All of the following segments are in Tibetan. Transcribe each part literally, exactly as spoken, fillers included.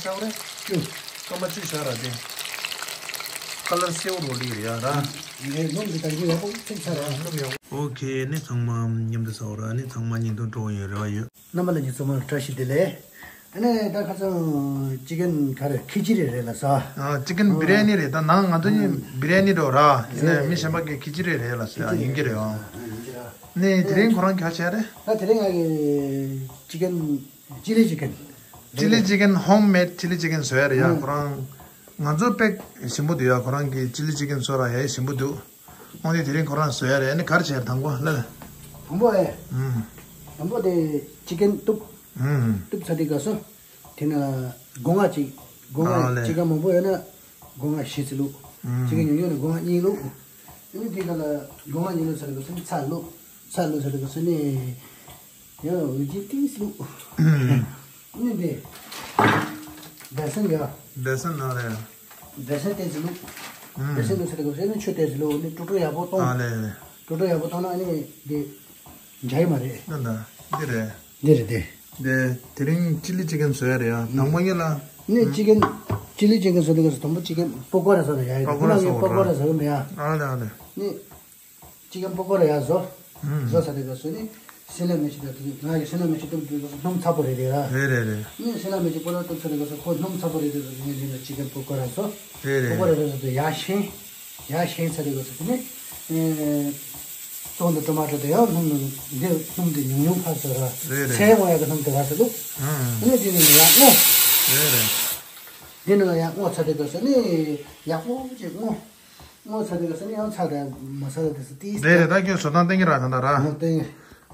ཡག་རེད། བཅུ། སྐར་མ་བཅུ་བཞག་ར་དེ། ཁ་ལར་སེའུ་རོ་ལི་རེད་ཡ་ར། ངས་ལུམ་གྱི་དང་གི་ཡག་པོ་ཐེབས་ཚར་ར། ལུམ་ཡག་པོ། ཨོ་ཁེ། ནི་ཚང་མ་མཉམ་དུ་ཟ་འོ་ར། ནི་ཚང་མ་བརྙན་ཐུང་སྤྲོ་ཡོད་རེ་བ་ཡོད། རྣམ་པ་ལྷན་རྒྱས་ཚང་མར་བཀྲ་ཤིས་བདེ་ལེགས། ཨ་ནི་ད་ཁ་སང་ཅི་ཀན་ག་རེ་ཁི་ཅི་རི་རེད་ལ་ཟ། ཨ་ཅི་ཀན་བི་རི་ཡ་ནི་རེད། ད་ནང་ང་ཚོ་གཉིས་བི་རི་ཡ་ནི་འགྲོ་ར། ཡིན་ན་མི་གཞན་པ་གི་ཁི་ཅི་རི་རེད་ལ་ཟ་ཡིན་གྱི་རེད། ཨ་ནི་དེ་རིང་ཁོ་རང་ག་བྱས་རེད། ད་དེ་རིང་ང་གི་ཅི་ཀན་ཅི་ལི་ཅི་ཀན། ཅི་ལི་ཅི་ཀན། ཧོམ་མེད་ཅི་ལི་ཅི་ཀན་བཟོ་ཡ་རེད་ཡ། ཁོ་རང་ང་ཚོ་དཔེ་ཞིམ་པོ་འདུག་ཡ། ཁོ་རང་གི་ཅི་ལི་ཅི་ཀན་བཟོ་ར་ཡ་ཞིམ་པོ་འདུག་འོ་དེ་དེ་རིང་ཁོ་རང་བཟོ་ཡ་རེད། ཨ་ནི་ག་རེ་བྱས་རེད། དང་པོ་ལ། དང་པོ་ཨེ། ཨུམ། དང་པོ་དེ་ཅི་ཀན་གཏུབ། ཨུམ། གཏུབ་ཚར་དུས་སྐབས་སུ། དེ་ན་སྒོ་ང་གཅིག་སྒོ་ང་ཨ་ལེ། ཅི་ཀན་མང་པོ་ཡོད་ན་སྒོ་ང་བཞི་ཙམ་བླུགས། ཨུམ། ཅི་ཀན་ཉུང་ཉུང་ན་སྒོ་ང་གཉིས་བླུགས། ཨ་ནི་དེ་ག་ལ་སྒོ་ང་གཉིས་བླུགས་ཚར་དུས་སྐབས་སུ་ཚྭ་བླུགས། ཚྭ་བླུགས་ཚར་དུས་སྐབས་སུ་ནི། ཡང་འོ་ཅི་ཏིས་བླུགས། ཨུམ། ཨ་ནི་དེ། བེ་སན་ཡ། བེ་སན་ཨ་ལེ། བེ་སན་ཏོག་ཙམ་བླུགས། ཨུམ། བེ་སན་བླུགས་ཚར་དུས་སྐབས་སུ་ནི་ཆུ་ཏོག་ཙམ་བླུགས། ཨ་ནི་དཀྲུག་དཀྲུག་ཡག་པོ་བཏང་། ཨ་ལེ་ལེ། དཀྲུག་དཀྲུག་ཡག་པོ་བཏང་ན་ཨ་ནི་དེ་འཇའ་ཡི་མ་རེད། ད་ད་འདི་རེད། འདི་རེད་དེ། དེ་དེ་རིང་ཅི་ལི་ཅི་ཀན་བཟོ་ཡ་རེད་ཡ། དང་པོ་ཉིད་ལ། ནི་ཅི་ཀན། ཅི་ལི་ཅི་ཀན་བཟོ་དུས་སྐབས་སུ་དང་པོ་ཅི་ཀན་པ་ཀོ་ར་བཟོ་ར་ཡ། པ་ཀོ་ར་ཁོ་རང་གི་པ་ཀོ་ར་བཟོ་གི་མེད་ཡ། ཨ་ལེ་ཨ་ལེ། ནི། ཅི་ཀན་པ་ཀོ་ར་ཡ་བཟོ། ཨུམ། བཟོ་ཚར་དུས་སྐབས་སུ་ནི། སྲན་ལམ་མེ་ཅིག་དང་དེ་ང་གི་སྲན་ལམ་མེ་ཅིག་གཏུབ་དུས་སྐབས་སུ་སྣུམ་ཚ་པོ་རེད་དེ་ར། རེད་རེད་རེད། ནི་སྲན་ལམ་མེ་ཅིག་པ་ཀོ་ར་གཏུབ་ཚར་དུས་སྐབས་སུ་ཁོ་སྣུམ་ཚ་པོ་རེད་དུས་སྐབས་སུ་ངས་འདི་ལ་ཅི་ཀན་པ་ཀོ་ར་བཟོ། རེད་རེད། པ་ཀོ་ར་རེད་བཟོ་དུས་ཡར་ཞན། ཡར་ཞན་ཚར་དུས་སྐབས་སུ་དེ་ནི། ཙོང་དང་ཊ་མ་ཊར་དེ་ཡང་སྣུམ་ནང་འདི་སྣུམ་དེ་ཉུང་ཉུང་ཕར་བཟོ་ར། རེད་རེད། ཚལ་འོང་ཡག་གི་སྣུམ་དེ་ཕར་བཟོ་འདུག་ཨུམ། ནི་དེ་ནི་ཡར་སྔོ། རེད་རེད། དེ་ནི་ཡར་སྔོ་ཚར་དུས་སྐབས་སུ་ནི་ཡག་པོ་ཅིག་སྔོ། སྔོ་ཚར་དུས་སྐབས་སུ་ནི་ཡང་ཚྭ་དང་མ་ས་ལ་དེ་ཚོ་ཏིས། རེད་རེད། ད་ཁྱོད་བཟོ་སྟངས་བསྟན་གྱི་ར་ད་ད་ར། ཨོ་བསྟན་གྱི།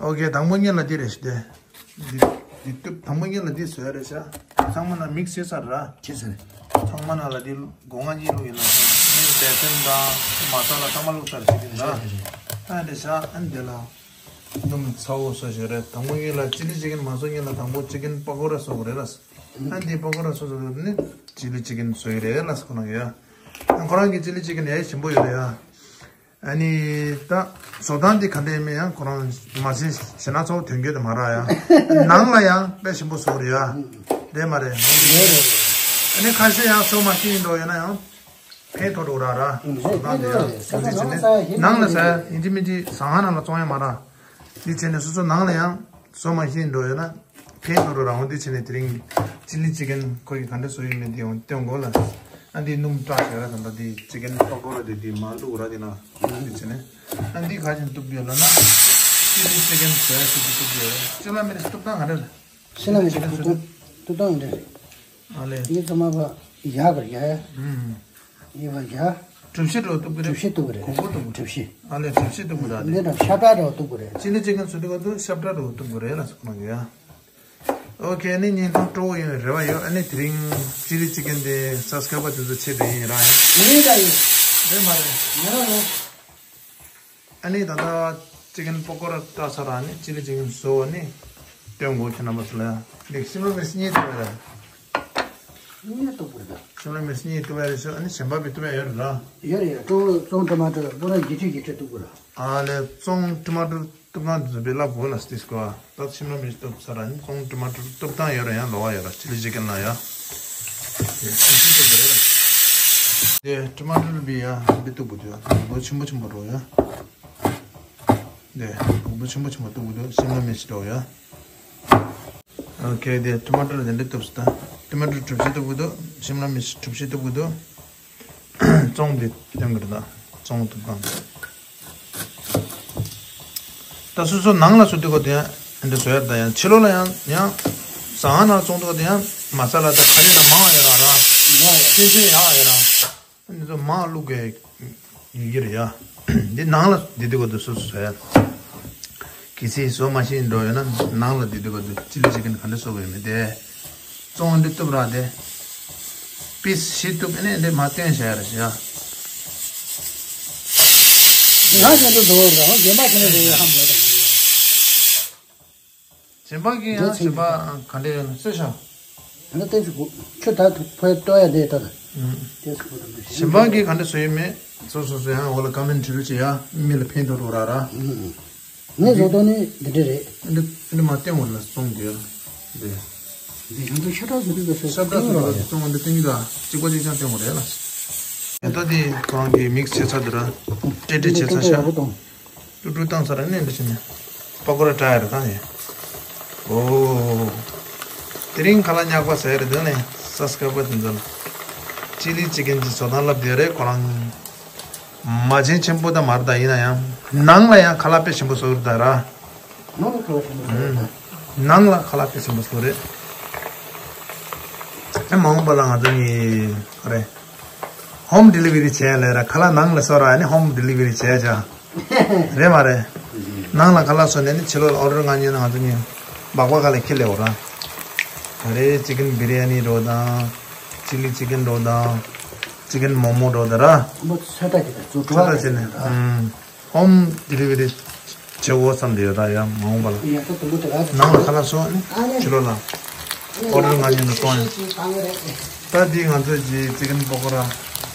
ཨོ་ཁེ། དང་པོ་ཉིད་ལ་འདི་རེད་ཤི་དེ། འདི་འདི་གཏུབ། དང་པོ་ཉིད་ལ་འདི་བཟོས་རེད་ཤག་ཚང་མ་ན་མིག་སི་བྱས་ཚར་ར། བྱས་ཚར་རེད། ཚང་མ་ན་ལ་འདི་སྒོ་ང་གཉིས་བླུགས་ཡིན་ན་ནི་བེ་སན་དང་མ་ས་ལ་ཚང་མ་བླུགས་ཚར་ཞིག་ཡིན་ད། ཨ་རེད་ཤག་ཨ་འདི་ལ་སྣུམ་ཚ་བོ་བཟོ་བྱས་རེད། དང་པོ་ཉིད་ལ་ཅི་ལི་ཅི་ཀན་མ་བཟོ་ཉིད་ལ་དང་པོ་ཅི་ཀན་པ་ཀོ་ར་བཟོ་དགོས་རེད་ལ། ཨ་འདི་པ་ཀོ་ར་བཟོ་བཟོ་ནི་ཅི་ལི་ཅི་ཀན་བཟོ་ཡི་རེད་ལ་ཁོ་རང་གི་ཡ། ཁོ་རང་གི་ཅི་ལི་ཅི་ཀན་ཡ་ཞིམ་པོ་ཡོད་རེད་ཡ། ཨ་ནི་ད་བཟོ་སྟངས་འདི་ག་འདྲ་ཡིན་མིན་ཡང་ཁོ་རང་མ་ཟིན་ཞེ་ན་ཚོགས་དོན་གྱི་དུ་མ་ར་ཡ། ནང་ལ་ཡང་དཔེ་ཞིམ་པོ་བཟོ་རེད་ཡ། རེད་མ་རེད། ཨ་ནི་ཁ་ཤས་ཡང་བཟོ་མ་ཤེས་ཡིན་འགྲོ་ཡོད་ན་ཡང་ཕན་ཐོགས་འགྲོ་ར་ར། བཟོ་སྟངས་འདི་ཡང་ཁ་ཤས་བྱས་ནས་ནང་ལ་ཟ་ཡ་ཡིན་གཅིག་མིན་གཅིག་ཟ་ཁང་ནང་ལ་བཙོང་ཡ་མ་ར། འདི་བྱས་ནས་སོ་སོ་ནང་ལ་ཡང་བཟོ་མ་ཤེས་འགྲོ་ཡོད་ན། ཕན་ཐོགས་རང་འོང་དུས་ཆེ་ནས་དེ་རིང་ཅི་ལི་ཅི་ཀན་ཁོ་ཡིས་ག་འདྲ་བཟོ་ཡོད་མེད་དེ་ཡང་སྟོན་དགོས་ལ། ཨ་འདི་སྣུམ་བཀྲ་ཞིག་ར་ད་ལྟ་འདི་ཅི་ཀན་པ་ཀོ་ར་དེ་འདི་མ་བླུགས་ར་དེ་ན་འདི་བྱས་ནས། ཨ་འདི་ག་ཅིན་གཏུབ་ཡོད་ལ་ན། ཅི་ལི་ཅི་ཀན་བཟོ་ཡ་ཞིག་གཏུབ་ཡོད་ར། ཅི་ལ་མི་རེ་གཏུབ་སྟངས་ག་འདྲ་རེད། ཤི་ན་མི་ཅི་ཀན་གཏུབ་སྟངས་འདྲ་རེད། ཨ་ལེ། ངས་ཚང་མ་བ་ཡག་གར་ཡ་ཡ། ཨུམ། ངས་བ་ཡ། གྲུ་བཞི་འགྲོ་གཏུབ་ཀྱི་རེད། གྲུ་བཞི་གཏུབ་ཀྱི་རེད། གོང་པོ་གཏུབ་ཀྱི་རེད། གྲུ་བཞི། ཨ་ལེ་གྲུ་བཞི་གཏུབ་ཀྱི་རེད། འདི་ན་ཤ་བྲག་འགྲོ་གཏུབ་ཀྱི་རེད། ཅི་ལི་ཅི་ཀན་བཟོ་དུས་ག་དུས་ཤ་བྲག་འགྲོ་གཏུབ་ཀྱི་རེད་ལ་སོགས་གནང་གི་ཡ། ཨོ་ཁེ། ཨ་ནི་བརྙན་ཐུང་སྤྲོ་བོ་ཡོང་བའི་རེ་བ་ཡོད། ཨ་ནི་དེ་རིང་ཅི་ལི་ཅི་ཀན་དེ་སབ་སི་ཀ་རའི་བར་དེ་ཚོ་ཆེད་དུ་ཡིན་ར་ཡིན། ཡིན་ད་ཡིན། རེད་མ་རེད། ཡིན་ར་ཡིན། ཨ་ནི་ད་ལྟ་ཅི་ཀན་པ་ཀོ་ར་བཀྲ་ཚར་ར་ནི་ཅི་ལི་ཅི་ཀན་བཟོ་བ་ནི་སྟོན་དགོས་ཁྱེད་རྣམ་པ་ཚོ་ལ་ཡ། འདི་ཤིམ་ལ་མིར་ཅི་གཉིས་གཏུབ་པ་རེད། གཉིས་གཏུབ་པ་རེད། ཤིམ་ལ་མིར་ཅི་གཉིས་གཏུབ་པ་རེད་ཤག་ཨ་ནི་གཞན་པ་བི་གཏུབ་པ་ཡོད་རེད་ར། ཡོད་རེད་ཡོད། ཙོང་ཙོང་ཊ་མ་ཊར་པོ་ར་བརྒྱད་ཅུ་བརྒྱད་ཅུ་གཏུབ་དགོས་ར། ཨ་ལེ་ཙོང་ཊ་མ་ཊར་གཏུབ་སྟངས་དེ་ཚོ་བི་ལབ་དགོས་ལ་སྟིས་ཀོ། ད་ཤིམ་ལ་མིར་ཅི་གཏུབ་ཚར་ར་ནི་ཙོང་ཊ་མ་ཊར་གཏུབ་སྟངས་ཡོད་ར་ཡང་ལོ་བ་ཡོད་ར་ཅི་ལི་ཅི་ཀན་ལ་ཡ། དེ་ཤིམ་ཅི་གཏུབ་དགོས་རེད་ལ། དེ་ཊ་མ་ཊར་བི་ཡ་བི་གཏུབ་དགོས་དུས་ཡ་འབུར་ཆེན་པོ་ཆེན་པོ་འགྲོ་ཡ། དེ་འབུར་ཆེན་པོ་ཆེན་པོ་གཏུབ་དགོས་དུས་ཤིམ་ལ་མིར་ཅི་འགྲོ་ཡ། ཨོ་ཁེ། དེ་ཊ་མ་ཊར་དེ་འདྲ་གཏུབ་སོང་ད། ཊ་མ་ཊར་གྲུ་བཞི་གཏུབ་དགོས་དུས་ཤིམ་ལ་མིར་ཅི་གྲུ་བཞི་གཏུབ་དགོས་དུས། ཙོང་དེ་སྟོན་གྱི་རེད་ད། ཙོང་གཏུབ་སྟངས། ད་སོ་སོ་ནང་ལ་བཟོ་དུས་ག་དེ་ཡང་འདི་བཟོ་ཡ་ད་ཡང་ཕྱི་ལོགས་ལ་ཡང་ཡང་ཟ་ཁང་ནང་ལ་བཙོང་དུས་ག་དེ་ཡང་མ་ས་ལ་ད་ག་རེ་ན་མང་ཡོད་ར་ར། ཡོད་ཡོད། ཆུང་ཆུང་ཡག་ཡོད་ར། འདི་ཚོ་མང་བླུག་གི་ཡོད་ཀྱི་རེད་ཡ། འདི་ནང་ལ་འདི་དུས་ག་དུས་སོ་སོ་བཟོ་ཡ། གལ་སྲིད་བཟོ་མ་ཤེས་འགྲོ་ཡོད་ན་ནང་ལ་འདི་དུས་ག་དུས་ཅི་ལི་ཅི་ཀན་ག་འདྲ་བཟོ་དགོས་ཡོད་མེད་དེ། ཙོང་འདི་གཏུབ་ར་དེ། པིས་བཞི་གཏུབ་ཨ་ནི་འདི་མ་བཏོན་བྱ་ཡ་རེད་བྱ་ཡ། ང་ཁྱེད་ཚོ་འགྲོ་བ་རེད་རྒན་པ་ཁྱེད་ཚོ་འགྲོ་བའི་ཧ་མ་ལོ་དང་། གཞན་པ་གིས་ཡང་གཞན་པ་ག་འདྲ་ཡོད་ན་གསོལ་ཤག་ང་ཏན་སི་གུ་ཁྱོད་ད་ཕོའི་ལྟོ་ཡ་དེ་ལྟ་ད། ཨུམ། ཏན་སི་གུ་དང་མི་གཞན་པ་གིས་ག་འདྲ་བཟོ་ཡོད་མེད་སོ་སོ་སོ་ཡང་འོ་ལ་ཀ་མེན་བྲིས་རོགས་བྱེད་ཡ། མི་ལ་ཕན་ཐོགས་རོགས་ར་ར། ཨུམ། ངས་བཟོ་སྟངས་ནི་འདི་འདྲ་རེད། འདི་འདི་མ་བསྟན་འོ་ལ་སོང་དེ་ཡ། འདི། འདི་ཡང་ཚོ་ཤ་ཁྲག་བཟོ་དུས་ད་ཤ་ཁྲག་བཟོ་དུས་ད་བཙོང་བ་འདི་སྟོན་གྱི་ད་གཅིག་པ་གཅིག་རྐྱང་སྟོན་དགོས་རེད་ལ། ད་འདི་ཁོ་རང་གི་མིག་སི་བྱས་ཚར་འདུག་ར། ཏྲེ་ཏྲེ་བྱས་ཚར་ཤག་ཏུ་ཏུ་བཏང་ཚར་ར་ནས་འདི་བྱས་ནས་པ་ཀོ་ར་ཀྲ་ཡ་ར་བཏང་ཡ། ཨོ། དེ་རིང་ཁ་ལག་ཉག་པ་ཟ་ཡ་རེད་འདུག་ནས་སབ་སི་ཀ་རའི་བར་དེ་ཚོ་ལ། ཅི་ལི་ཅི་ཀན་གྱི་བཟོ་སྟངས་ལབ་བསྡད་རེད་ཁོ་རང་། མ་བྱན་ཆེན་པོ་ད་མ་རེད་ད། ཡིན་ན་ཡང་ནང་ལ་ཡང་ཁ་ལག་དཔེ་ཞིམ་པོ་བཟོ་རེད་ད་ར། ནང་ལ་ཁ་ལག་ཆེན་པོ་ཟེར་བ་དང་། ནང་ལ་ཁ་ལག་དཔེ་ཆེན་པོ་བཟོ་རེད། ཨེ་མ་འོངས་པ་ལ་ང་ཚོ་ནི་རེད། ཧོམ་ཌི་ལི་ཝ་རི་བྱས་ལས་ར་ཁ་ལག་ནང་ལ་བཟོ་ར་ཨ་ནི་ཧོམ་ཌི་ལི་ཝ་རི་བྱས་ཅག་རེད་མ་རེད། ནང་ལ་ཁ་ལག་བཟོ་ནས་ནི་ཕྱི་ལོགས་ལ་ཨོ་ཌར་མངགས་ཉན་ན་ང་ཚོ་ནི་སྦག་སྦག་ཁ་ལ་ཁྱེར་ལས་འོ་ར། ད་རེས་ཅི་ཀན་བི་རི་ཡ་ནི་འགྲོ་དང་། ཅི་ལི་ཅི་ཀན་འགྲོ་དང་། ཅི་ཀན་མོ་མོ་འགྲོ་དང་ར། ཁོ་མོ་ཚོད་ལྟ་བྱེད་དང་ཚོད་ལྟ་བྱེད་ནས། ཧོམ་ཌི་ལི་ཝ་རི་བྱེད་དགོས་བསམ་བསྡད་ཡོད་ད་ཡ་མ་འོངས་པ་ལ། ཡ་ད་དུམ་བུ་དེ་ག་ནང་ལ་ཁ་ལག་བཟོ་ནི་ཕྱི་ལོགས་ལ་ཨོ་ཌར་མངགས་ཉན་ན་གཏོང་ཡ། ད་འདི་ང་ཚོ་གི་ཅི་ཀན་པ་ཀོ་ར།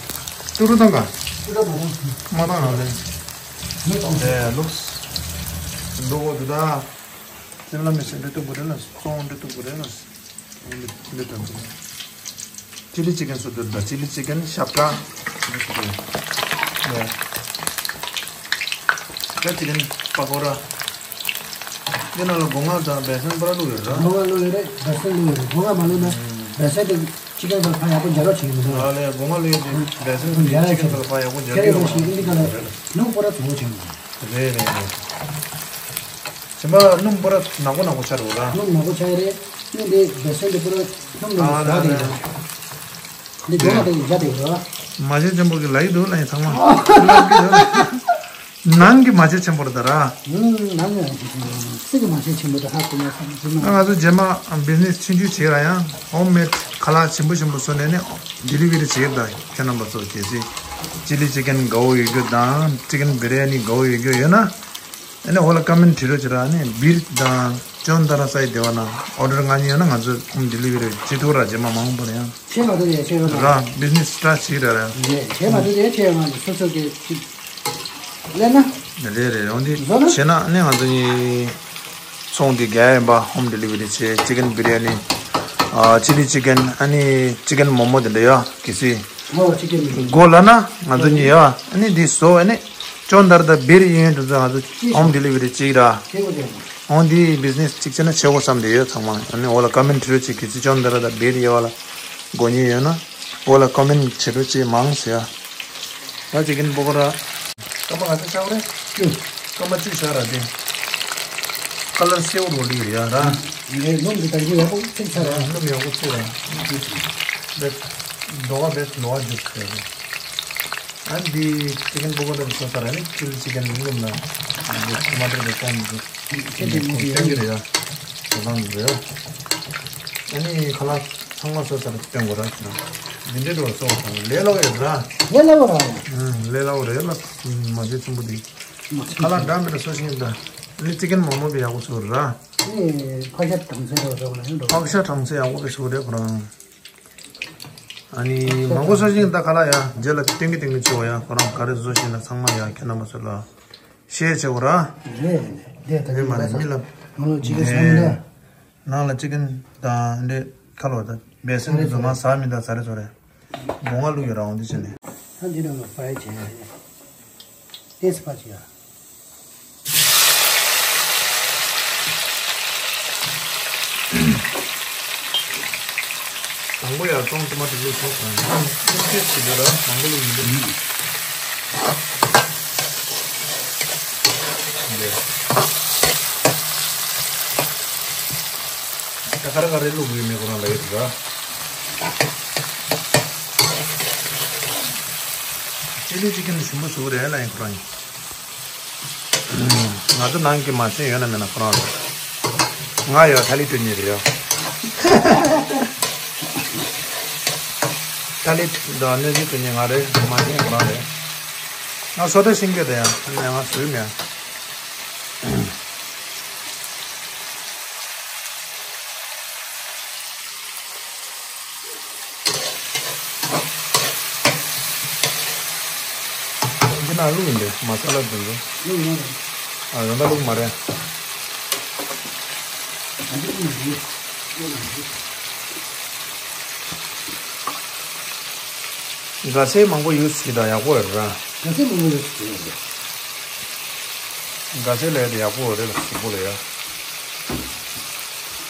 ཏུ་རུ་བཏང་ག་མ་བཏང་ང་ལེ། ལུགས་འདུག་གོ་འདུག་ད། སེམས་ལ་མི་སེམས་འདྲི་ཐུབ་དགོས་རེད་ལ་སོང་འདྲི་ཐུབ་དགོས་རེད་ལ། འདི་འདི་དང་འདི། ཅི་ལི་ཅི་ཀན་སོ་དེ་ད་ཅི་ལི་ཅི་ཀན་ཤ་ཁྲག་ད་ཅི་ཀན་པ་ཀོ་ར། འདི་ནང་ལ་སྒོ་ང་དང་བེ་སན་པ་ར་བླུགས་ཡོད་ར། སྒོ་ང་བླུགས་ཡོད་རེད། བེ་སན་བླུགས་ཡོད་རེད། སྒོ་ང་མ་བླུགས་ན་བེ་སན་དེ་ཅི་ཀན་དང་ཕ་ཡག་པོ་འཇལ་རོགས་བྱེད་ཀྱི་མི་འདུག་ཨ་ལས་སྒོ་ང་བླུགས་ཡོད་དེ་བེ་སན་དེ་ཅི་ཀན་དང་ཕ་ཡག་པོ་འཇལ་ཁྱེད་རེ་ཡོད་མ་ཞིག་འདི་ག་ལ་ནུ་པོ་ར་དུ་བོ་བྱེད་མི་འདུག་རེད་རེད་རེད། ཞིམ་པ་སྣུམ་པོ་ར་ནག་པོ་ནག་པོ་ཆགས་རེད་ར། སྣུམ་ནག་པོ་ཆགས་རེད། སྣུམ་དེ་བེ་སན་དེ་པོ་ར་སྣུམ་ནག་པོ་ཟ་དེ་ཡིན། འདི་སྒོ་ང་དེ་ཡིན་ཟ་དེ་ཡིན་ར། མ་བྱན་ཆེན་པོ་གི་ལ་ཡི་འདུག་ལ་ཡི་ཚང་མ། ནང་གི་མ་བྱན་ཆེན་པོ་རེད་ད་ར། ནང་གི་མ་བྱན་ཆེན་པོ་རེད་ཧ་གོ་མ་སོང་ཟེར་ན། ང་ཚོ་རྗེས་མ་བི་ཛི་ནེ་སི་ཆུང་ཆུང་བྱེད་ར་ཡང་ཧོམ་མེད་ཁ་ལག་ཞིམ་པོ་ཞིམ་པོ་བཟོ་ནས་ནི་ཌི་ལི་ཝ་རི་བྱེད་ད་ཁྱེད་རྣམ་པ་ཚོ་གལ་སྲིད་ཅི་ལི་ཅི་ཀན་དགའ་བོ་ཡོད་རྒྱུ་དང་ཅི་ཀན་བི་རི་ཡ་ནི་དགའ་བོ་ཡོད་རྒྱུ་ཡོད་ན། ཨ་ནི་འོ་ལ་ཀ་མེན་བྲིས་རོགས་བྱེད་ར། ཨ་ནི་སྦིར་དང་ཅོན་ཏ་ར་སའི་སྡེ་བ་ན་ཨོ་ཌར་མངགས་ཉན་ཡོད་ན་ང་ཚོས་ཧོམ་ཌི་ལི་ཝ་རི་བྱེད་ཐུབ་ར། རྗེས་མ་མ་འོངས་པར་ཡང་བྱེད་མ་ཐུབ་ཡ་བྱེད་ཡོད་ར། བི་ཛི་ནེ་སི་སི་ཊར་ཊི་བྱེད་ར་ར། རེད་བྱེད་མ་ཐུབ་ཡ་བྱེད་ཡོད་མ་རེད། སོ་སོ་གི་ཅིག་ལས་ན། རེད་རེད། འོན་ཏེ་བཟོ་ན་བྱེད་ན་ཨ་ནི་ང་ཚོ་གཉིས་ཚོང་འདི་རྒྱག་ཡིན་པ་ཧོམ་ཌི་ལི་ཝ་རི་བྱེད། ཅི་ཀན་བི་རི་ཡ་ནི། ཨ་ཅི་ལི་ཅི་ཀན། ཨ་ནི་ཅི་ཀན་མོ་མོ་དེ་འདྲ་ཡོད་གལ་སྲིད། ཧོ་ཅི་ཀན་མོ་མོ། དགོས་ལབ་ན་ང་ཚོ་གཉིས་ཡོད། ཨ་ནི་འདི་བཟོ་ཨ་ནི། ཅོན་ཏ་ར་དང་སྦིར་ཡིན་ཡོད་དུས་ང་ཚོ་ཧོམ་ཌི་ལི་ཝ་རི་གཅིག་ར། ཁྱེད་གོ་ཅན། ཨོ་འདི་བི་ཛི་ནེ་སི་གཅིག་བྱས་ན་ཆེ་གོ་བསམ་བསྡད་ཡོད་ཚང་མ། ཨ་ནི་འོ་ལ་ཀ་མེན་བྲིས་རོགས་བྱེད། གལ་སྲིད་ཅོན་ཏ་ར་དང་སྦིར་ཡོད་པ་ལ་དགོས་མཁན་ཡོད་ན་འོ་ལ་ཀ་མེན་བྱེད་རོགས་བྱེད་མང་ཟེར་ཡ། ད་ཅི་ཀན་པ་ཀོ་ར། སྐར་མ་ག་ཚོད་ཆགས་རེད། བཅུ། སྐར་མ་བཅུ་ཆགས་ར་དེ། ཁ་ལར་སེའུ་རོ་ལི་རེད་ཡ་ར། ལས་ནོར་འདི་ད་ཡོད་ཡག་པོ་ཚིག་ཚར་ར། ནོར་ཡག་པོ་ཚིག་ར། བེད་རྡོ་ག་བེད་ལོ་བ་རྒྱུག་ཟེར་རེད། ཨ་འདི་ཅི་ཀན་པ་ཀོ་ར་འདི་བཟོ་ས་ར་ནི་ཅི་ལི་ཅི་ཀན་སྣུམ་ལ་འདི་ཊོ་མ་ཊོ་འདི་སྟོན་འདི་ཅི་ཀན་སྟོན་གྱི་རེད་ཡ། བཟོ་སྟངས་འདི་རེད་ཡ། ཨ་ནི་ཁ་ལག་ཚང་མ་བཟོ་ས་ར་སྟོན་དགོས་ར་ཁྱེད་རང་། འདི་འདྲའི་འགྲོ་བ་བཟོ་བ་དང་ལས་སླ་བོ་ཡོད་ར། ལས་སླ་བོ་ར། ཨང་ལས་སླ་བོ་རེད་ལ། མ་བྱན་ཆེན་པོ་འདི་ཁ་ལག་འདྲ་མི་འདྲ་བཟོ་ཤེས་ཡིན་ད། ཨ་ནི་ཅི་ཀན་མོ་མོ་འདི་ཡག་པོ་བཟོ་ར། ཨ་ནི་ཕག་ཤ་གྲང་ཚལ་འགྲོ་བ་བཟོ་བ་ན་ཡང་འགྲོ། ཕག་ཤ་གྲང་ཚལ་ཡག་པོ་བཟོ་རེད་ཁོ་རང་། ཨ་ནི་མང་པོ་བཟོ་ཤེས་ཡིན་ད་ཁ་ལག་ཡ། རྗེས་ལ་སྟོན་གི་སྟོན་གི་བྱེད་དགོས་ཡ། ཁོ་རང་ག་རེ་བཟོ་ཤེས་ན་ཚང་མ་ཡ་ཁྱེད་རྣམ་པ་ཚོ་ལ་ཤེར་བྱེད་དགོས་ར། རེད་རེད་རེད། ད་རེད་མ་རེད་མི་ལ། ང་ལོ་ཅི་ག་བཟོ་མི་འདྲ། ནང་ལ་ཅི་ཀན་དང་འདི་ཁ་ལོ་ད་བེ་སན་རྫུན་མ་ཟ་མི་ད་ཟ་རེ་ཟོ་རེ། སྒོ་ང་བླུགས་ཡོད་ར་འོང་འདི་བྱས་ནས། ད་འདི་ནང་ལ་ཕ་རེ་བྱས་ཡ་རེད། ཏེས་ཕ་བྱས་ཡ། དང་པོ་ཡར་གཏོང་དུ་མ་དུ་བླུགས་སོང་ཙང་སེམས་ཁྲལ་བྱེད་དུས་ར་མང་པོ་བླུགས་མི་འདུག་ད་ག་རེ་ག་རེ་བླུགས་དགོས་མེད་ཁོ་རང་ལ་ཡོད་ར། ཅི་ལི་ཅི་ཀན་ཞིམ་པོ་བཟོ་གི་རེད་ལ་ཡིན་ཁོ་རང་ཡིན། ང་ཚོ་ནང་གི་མ་ཚན་ཡོད་ན་མེད་ན་ཁོ་རང་རེད། ང་ཡོད་ཐ་ལི་སྤྲོད་ཉེ་རེད་ཡོད། ཐ་ལི་དང་གནས་ཚུལ་སྤྲོད་ཉེ་ང་རེད། མ་ཚན་ཁོ་རང་རེད། ང་སོ་ད་ཤིང་གི་རེད་ཡང་ནས་ང་བཟོས་མེད། འདི་ནང་བླུགས་ཡིན་པས་མ་ས་ལ་འདི་ཚོ། བླུགས་ཡོད་རེད། ཨ་རང་ད་བླུགས་མ་རེད། ཨ་འདི་བླུགས་ཡིན། བླུགས་ཡིན། ག་ཚད་མང་པོ་ཡོད་སྲིད་ད་ཡག་པོ་རེད་ར། ག་ཚད་མང་པོ་ཡོད་སྲིད་རེད། ག་ཚད་ལས་དེ་ཡག་པོ་རེད་ལ་ཞིག་པོ་ལ་ཡ། ལས་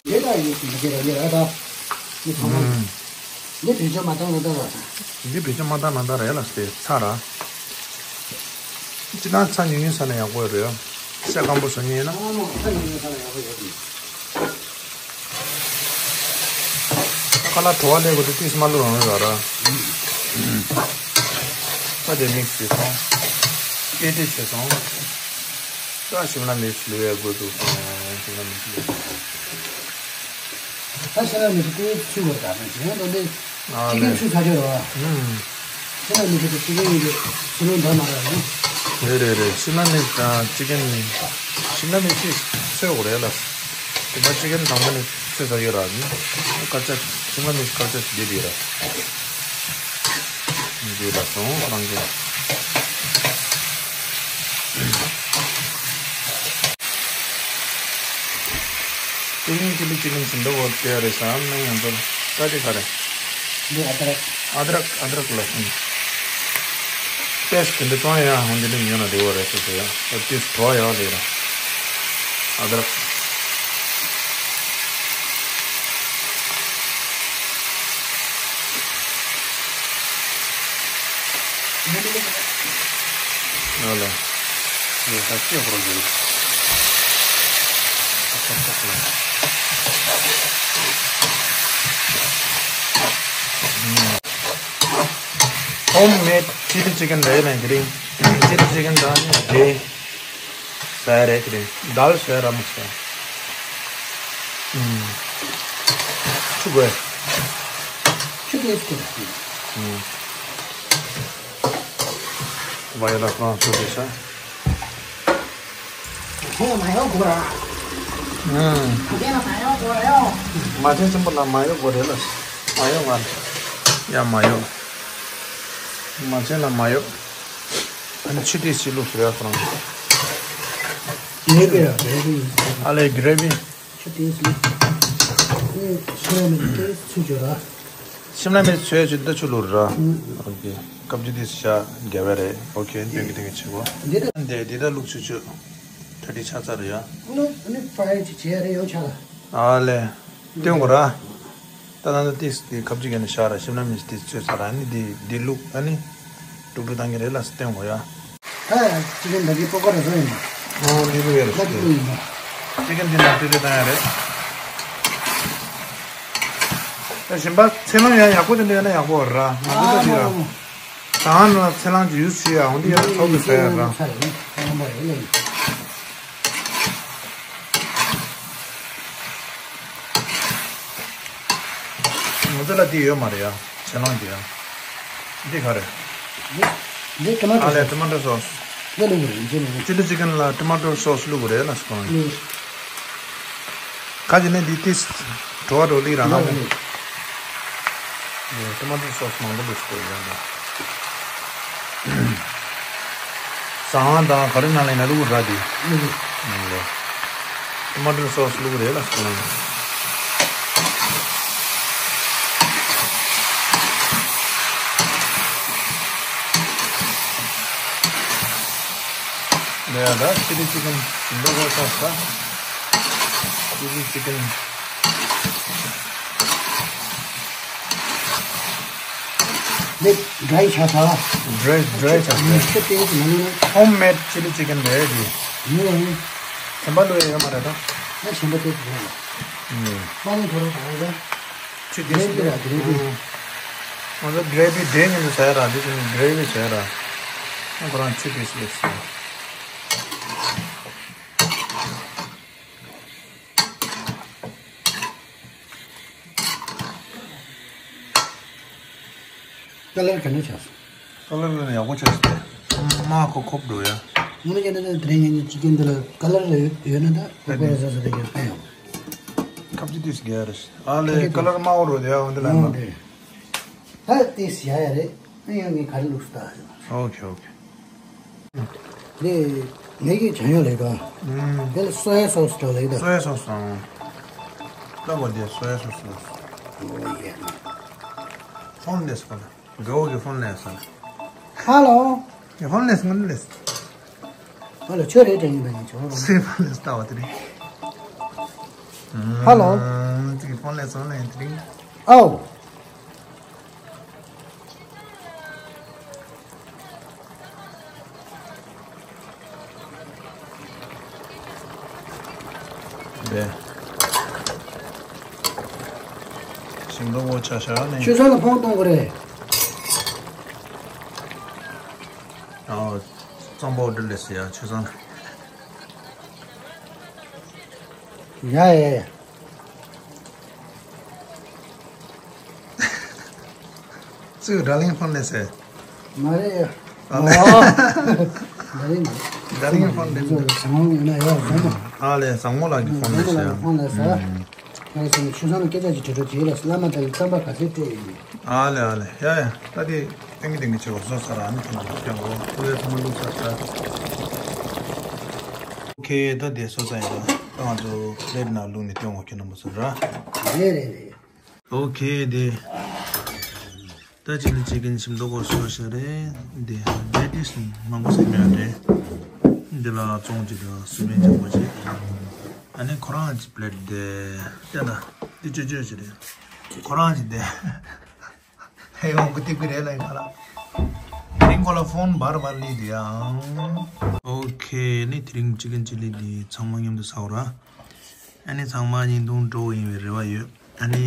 ད་ཡོད་སྲིད་མི་དེ་ར་ཡོད་ར་ད། མི་ཚང་མ། ཨུམ། འདི་བེད་སྤྱོད་མ་བཏང་ན་ད་ར། འདི་བེད་སྤྱོད་མ་བཏང་ན་ད་ར་ཡ་ལ་སྟེ་ཚ་ར། ཅི་ད་ཚ་ཉུང་ཉུང་ཟ་ན་ཡག་པོ་ཡོད་རེད། སེ་སྐམ་པོ་བཟོ་ཉེན་ཡིན་ན། ཨ་མ་ཚ་ཉུང་ཉུང་ཟ་ན་ཡག་པོ་ཡོད་རེད། ཁ་ལག་བྲོ་བ་ལས་དགོས་དུས་ཏིས་མ་བླུགས་རང་རེད་ར། ཨ་དེ་མིག་སི་བྱས་སོང་། ཀེ་ཏི་བྱས་སོང་། ད་ཤིམ་ལ་མིར་ཆི་བླུགས་ཡ་དགོས་འདུག་སོང་། ཤིམ་ལ་མིར་ཆི་བླུགས། ད་ཤིམ་ལ་མིར་ཆི་ཀུན་ཚུད་དགོས་ད་ནི་ཅི་ཡང་འདོན་དེ། ཨ་ཅི་ཀེན་ནས་ཚུད་ཚ་རྒྱུ་རེད་བ། ཨུམ། ཤིམ་ལ་མིར་ཆི་དང་ཅི་ཀེན་གཉིས་ཀྱི་ཕྱི་ལོགས་འདྲ་མ་འདྲ་རེད། རེད་རེད་རེད། ཤིམ་ལ་མིར་ཆི་དང་ཅི་ཀེན་གཉིས། ཤིམ་ལ་མིར་ཆི་ཚོས་དགོས་རེད་ལ། དེ་མ་ཅི་ཀེན་དང་པོ་ནས་ཚོས་ཚ་རྒྱུ་ར་ནི། དཀར་ཆ། ཤིམ་ལ་མིར་ཆི་དཀར་ཆ་ཞིག་བསྡད་དེ་ར། འདི་ལ་སོང་རང་གི། ཀྲིན་ཅི་ལི་ཅི་ཀན་ཟིན་པ་བོ་དེ་རེད་བསམ་ན་ཡང་ཚོར་ད་དེ་ག་རེད། འདི་ཨ་དྲག་ཨ་དྲག་ཨ་དྲག་ལ་སོང་། ཏེས་དེ་འདྲ་གཏོང་ཡ་ཧོན་དེ་འདྲ་ཉོ་ན་དེ་བོ་རེད་ཟེར་ཟེར་ཡ། ཨ་ཏེས་བྲོ་ཡ་ལེ་ར། ཨ་དྲག་ཨ་ལ། ཡོད་ས་ཅི་ཧོར་ཡོད། ཨ་ཏག་ཏག་ལ། ཧོམ་མེད་ཅི་ལི་ཅི་ཀན་རེད་ན་གི་རིང་། ཅི་ལི་ཅི་ཀན་ད་ནི་རེད། ཟ་ཡ་རེད་དེ་རེད། དལ་ཟ་ཡ་ར་མ་ཟ། ཨུམ། ཆུ་དགོས། ཆུ་དེ་ཟ། ཨུམ། བ་ཡ་ལ་ཁོ་རང་ཚོ་དེ་ཟ། དེ་ལ་མ་ཡོང་དགོས་ར། ཨུམ། དེ་ལ་མ་ཡོང་དགོས་ར་ཡོང་། མ་བྱན་ཆེན་པོ་ལ་མ་ཡོང་དགོས་རེད་ལ། མ་ཡོང་ང་། ཡ་མ་ཡོང་། མ་བྱན་ལ་མ་ཡོང་། ཨ་ནི་ཆུ་ཏིས་ཅིག་བླུགས་ཟེར་ཡ་ཁོ་རང་། ཨ་ལེ་གི་རེ་བི། ཆུ་ཏིས་བླུགས། ཨ་ནི་ཤིམ་ལ་མིར་ཏིས་ཚུད་བཅུག་ར། ཤིམ་ལ་མིར་ཚོས་ཆུ་འདི་ཆུ་བླུགས་ར། ཨུ། ཨོ་ཁེ། ཀབ་ཅི་ཏིས་ཤ་རྒྱ་བས་རེད། ཨོ་ཁེ། འདོན་གི་འདོན་གི་ཆེ་གོ། འདི་ད། འདི་འདི་ད་བླུགས་ཆུ་ཆུ། ཁྲ་ཏི་ཆ་ཚ་རེད་ཡ། ཨ་ནི་ཨ་ནི་ཕ་རེ་ཅིག་བྱས་རེད་ཡོང་ཆ་ལ། ཨ་ལེ། སྟོན་གོ་ར། ད་ད་ད་ཏིས་ཏི་ཁབ་ཅིག་གི་ནི་ཤ་ར་ཤིམ་ལ་མིར་ཏིས་ཚོས་ཚ་ར་ནི་འདི་འདི་བླུགས་ཨ་ནི། དཀྲུག་དཀྲུག་བཏང་གི་རེད་ལ་སྟོན་གོ་ཡ། ད་ཅི་ཀེན་འདི་གི་པོ་ཀ་ར་བཟོ་ཡིན་ན། ཨོ་འདི་རུ་ཡ་རེད། ད་ཅི་ཀེན་ཡིན་ན། ཅི་ཀེན་འདི་ན་ཏི་ཏི་བཏང་ཡ་རེད། ད་ཞིམ་པ་ཚེ་ལོང་ཡང་ཡག་པོ་དེ་འདྲ་ཡོད་ན་ཡག་པོ་ར་མ་གོ་ད་ཅི་ར། ད་ང་ཚེ་ལོང་ཅི་ཡུས་ཤི་ཡ་འོང་འདི་ཡ་ཚོགས་ཀྱི་ཟ་ཡ་ར། ང་ཚོ་ལ་འདི་ཡོད་མ་རེད་ཡ། ཚེ་ལོང་འདི་ཡ། འདི་ག་རེད། འདི་ཊོ་མ་ཊོ་ཨ་ལས། སོ་སི། ཊོ་མ་ཊོ་སོ་སི། འདི་ལུག་རེད་འདི་ལུག་ཅི་ལི་ཅི་ཀེན་ལ་ཊོ་མ་ཊོ་སོ་སི་ལུག་རེད་ལ་སོང་། ལུག་ཁ་ཅིག་ནས་འདི་ཏིས་བྲོ་བ་བྲོ་ལི་རང་ལ་མོ། ལུག་ཊོ་མ་ཊོ་སོ་སི་མང་པོ་ལུག་སྟེ་ཡོད་ལ། ཟ་ཁང་དང་ག་རེ་ནང་ལ་ཡིན་ན་བླུགས་ར་དེ། ཨུ། ཨུ་ལེ། ཊོ་མ་ཊོ་སོ་སི་བླུགས་རེད་ལ་སོང་། ལེ་ཡ་ད་ཅི་ལི་ཅི་ཀེན་ཞིམ་པོ་བོ་ཆགས་ས། ཅི་ལི་ཅི་ཀེན། འདི་ཌ་རའི་ཆགས་ས། ཌ་རའི་ཌ་རའི་ཆགས་ས། ཆུ་ཏོག་ཙམ་མ་ལུས་ན། ཧོམ་མེད་ཅི་ལི་ཅི་ཀེན་རེད་འདི། ཡིན་ཡིན། ཞིམ་པ་བླུགས་ཡ་ཡོད་མ་རེད་ད། ད་ཞིམ་པ་ཏོག་ཙམ་རེད། ཨུམ། མ་ལུས་ཐོ་རོ་ཐོ་རོ་རེད། ཆུ་ཏོག་ཙམ་རེད་ར་འདི་རེད་འདི། ང་ཚོ་ཌ་རའི་བི་ཌེ་ཉིན་དུ་ཟ་ཡ་ར་འདི་ཅི་ནི་ཌ་རའི་བི་ཟ་ཡ་ར། ཁོ་རང་ཆུ་ཏོག་ཙམ་རེད་ཟེར། ཀ་ལར་ག་འདྲ་ཆགས་སོང་། ཀ་ལར་ཡག་པོ་ཆགས་སོང་། དམར་ཁོག་ཁོག་འགྲོ་ཡ། ངོ་མ་ཀྱི་ནི་དེ་རིང་ངས་ཅི་ཀེན་འདི་ལ་ཀ་ལར་ཡོད་ན་ད་ཁོག་པ་ཟ་ཟ་དེ་ག་ཕན་ཡོང་། ཁབ་ཅིག་ཏིས་རྒྱག་རེད། ཨ་ལེ་ཀ་ལར་དམར་པོ་འགྲོ་དེ་ཡ་འོན་ཏེ་ལ་ན། ད་ཏིས་ཡ་ཡ་རེད། ཨ་ཡང་ངས་ག་རེ་བླུགས་སུ་ད། ཨོ་ཁེ་ཨོ་ཁེ། དེ་ངས་ཀྱི་བྱ་ཡོད་ལེགས་དང་། ཨུམ། དེ་ལ་སོ་ཡ་སོ་སི་འདྲ་ལེགས་དང་། སོ་ཡ་སོ་སི་ཨང་། ལྟ་བ་དེ་སོ་ཡ་སོ་སི་ལ། ཨོ་ཡེ། ཧོམ་དེ་སོ་ལ། དགའ་བོ་གི་ཕོན་སླེབས་སོང་། ཧ་ལོ། ངའི་ཕོན་སླེབས་སོང་། ངའི་ཕོན་སླེབས་སོང་། ཧ་ལོ། ཁྱོད་རེད་དྲན་གྱི་འདུག་ཡིན་ཆོག་རོ། སུའི་ཕོན་སླེབས་སོང་ལྟ་བ་དེ་རེད། ཧ་ལོ། ཨང་། ཅིག་གི་ཕོན་སླེབས་སོང་ལ་ཡིན་དེ་རིང་། ཨའོ། རེད། ཞིམ་མདོག་ཁ་པོ་ཆགས་ཤག་ནི། ཆུ་ཚོད་ལ་ཕོན་གཏོང་དགོས་རེད། ཨའོ། གཙང་པོ་འདྲ་ལས་སུ་ཡ་ཆུ་ཚང་། ཡ་ཡ་ཡ། ཚུར་ཌར་ལིང་ཕོན་སླེབས་སོང་། མ་རེད་ཡ། ཨ་ལེ། ཨོ། ཌར་ལིང་མ་རེད། ཌར་ལིང་ཕོན་སླེབས་སོང་། བཟང་མོ་ཡོད་ན་ཡ་བཟང་མོ། ཨ་ལེ། བཟང་མོ་ལགས་ཀྱི་ཕོན་སླེབས་སོང་། བཟང་མོ་ལགས་ཀྱི་ཕོན་སླེབས་སོང་། ཨ། ང་ཚོ་ཆུ་ཚང་ལ་སྐད་ཆ་ཅིག་དྲི་དྲི་དེ་ལ་བླ་མ་དང་གི་རྩམ་པ་ག་ཚོད་སྤྲད་ཡིན། ཨ་ལེ་ཨ་ལེ། ཡ་ཡ། ད་དེ་ཏིང་ངེ་ཏིང་ངེ་བྱེད་པ་བཟོ་ཚར། ཨ་ནི་ཁྱེད་རྣམ་པ་སྐྱོན་གོ་ཁོ་བའི་ཚང་མ་བླུགས་ཚར་ཚར། ཨོ་ཁེ། ད་དེ་བཟོ་ཚར་ཡིན་པ། ད་ང་ཚོ་པི་ལེ་ཊི་ནང་བླུགས་ནས་སྟོན་གོ་ཁྱེད་རྣམ་པ་ཚོ་ར། རེད་རེད་རེད། ཨོ་ཁེ། དེ་ད་ཅི་ལི་ཅི་ཀན་ཞིམ་མདོག་ཁ་པོ་བཟོས་ཤག་རེད། དེ་བེ་ཏིས་མང་པོ་ཟ་མེད་རེད། འདི་ལ་བཙོང་ཅིག་དང་སི་པན་ཅིག་དགོས་ཅིག་ཨ་ནི་ཁོ་རང་གི་པི་ལེ་ཊི་དེ་བསྟན་ན་འདི་ཅོ་ཅོ་ཅིག་རེད། ཁོ་རང་གི་དེ། ཧེ། ཡོང་གི་ཏིག་པི་རེད་ལ་ཡིན་ཁ་ལ། དེ་རིང་ཁོ་ལ་ཕོན་འབར་འབར་སླེབས་དེ་ཡང་། ཨོ་ཁེ། ནི་དེ་རིང་ཅི་ཀན་ཅི་ལི་དེ་ཚང་མ་མཉམ་དུ་ཟ་འོ་ར། ཨ་ནི་ཚང་མ་བརྙན་ཐུང་སྤྲོ་བོ་ཡིན་པའི་རེ་བ་ཡོད། ཨ་ནི་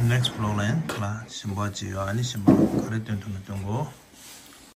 ནེག་སི་ཊི་བི་ལོག་ལ་ཡང་ཁ་ལ་ཞིམ་པ་ཅིག་ཡོད། ཨ་ནི་ཞིམ་པ་ག་རེ་སྟོན་ཐུབ་ན་སྟོན་གོ།